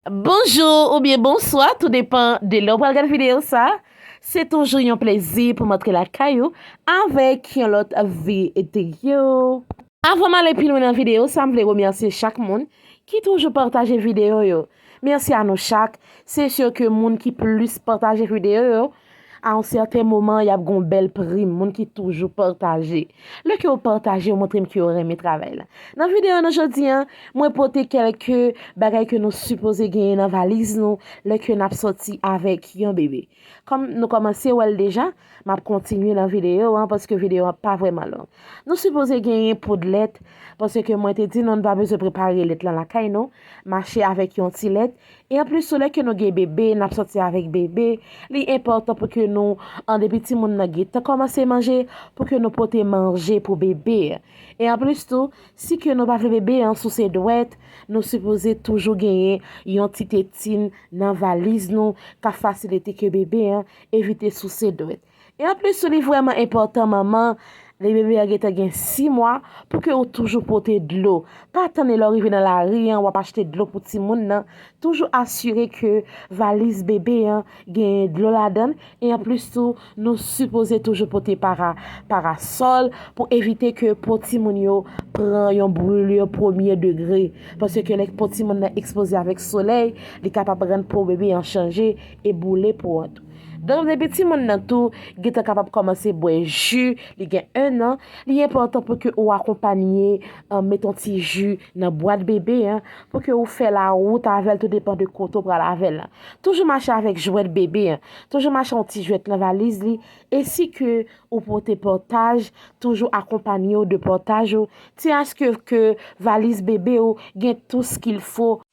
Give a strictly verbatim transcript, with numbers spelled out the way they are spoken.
Bonjou oubyen bonswa, tou depan de lè w pral gade videyo sa. Se toujou yon plezi pou m antre lakay ou avèk yon lòt videyo. Avan m ale pi lwen nan videyo sa, m vle remèsye chak moun ki toujou pataje videyo yo. Mèsi a nou chak. Se si ke moun ki plis pataje videyo yo, a yon sèten moman, y ap gen yon bèl prim, moun ki toujou pataje. Lè ke w pataje, w montre m ke w renmen travay la. Nan videyo nou jodi a, mwen pote kèlke bagay ke nou sipoze genyen nan valiz nou lè ke n ap sòti avèk yon bebe. Kòm nou kòmanse wè l deja, m ap kontinye nan videyo an paske videyo an pa vrèman long. Nou sipoze genyen poud lèt, paske mwen te di nou, n pa bezwen prepare lèt lan lakay nou. Mache avèk yon ti lèt. E anplis tou, lè ke nou gen bebe, n ap sòti avèk bebe, li enpòtan pou ke nou, an depi timoun nan gentan kòmanse manje, pou ke nou pote manje pou bebe. E anplis tou, si ke nou pa vle bebe an souse dwèt, nou sipoze toujou genyen yon ti tetin nan valiz nou k ap fasilite ke bebe an evite souse dwèt. E anplis tou, li vrèman enpòtan, manman, lè bebe an gentan gen sis mwa, pou ke ou toujou pote dlo. Pa tann lè w rive nan lari an, w ap achte dlo pou timoun nan. Toujou asire ke valiz bebe an genyen dlo ladan l. E anplis tou, nou sipoze toujou pote para, parasòl pou evite ke po timoun yo pran yon brûlure premier degré. Paske lè po timoun nan ekspoze avèk solèy, li kapab rann po bebe an chanje e boule po an tou. Donk, depi timoun nan tou gentan kapab kòmanse bwè ji, li gen en an, li enpòtan pou ke ou akonpanye, eh, met yon ti ji nan bwat bebe an, pou ke ou fè lawout avè l, tou depan de kote ou pral avè l la. Toujou mache avèk jwèt bebe an, toujou mache yon ti jwèt nan valiz li, e si ke ou pote pòtaj, toujou akonpanye w de pòtaj ou, ti aske ke valiz bebe ou gen tout ce qu'il faut.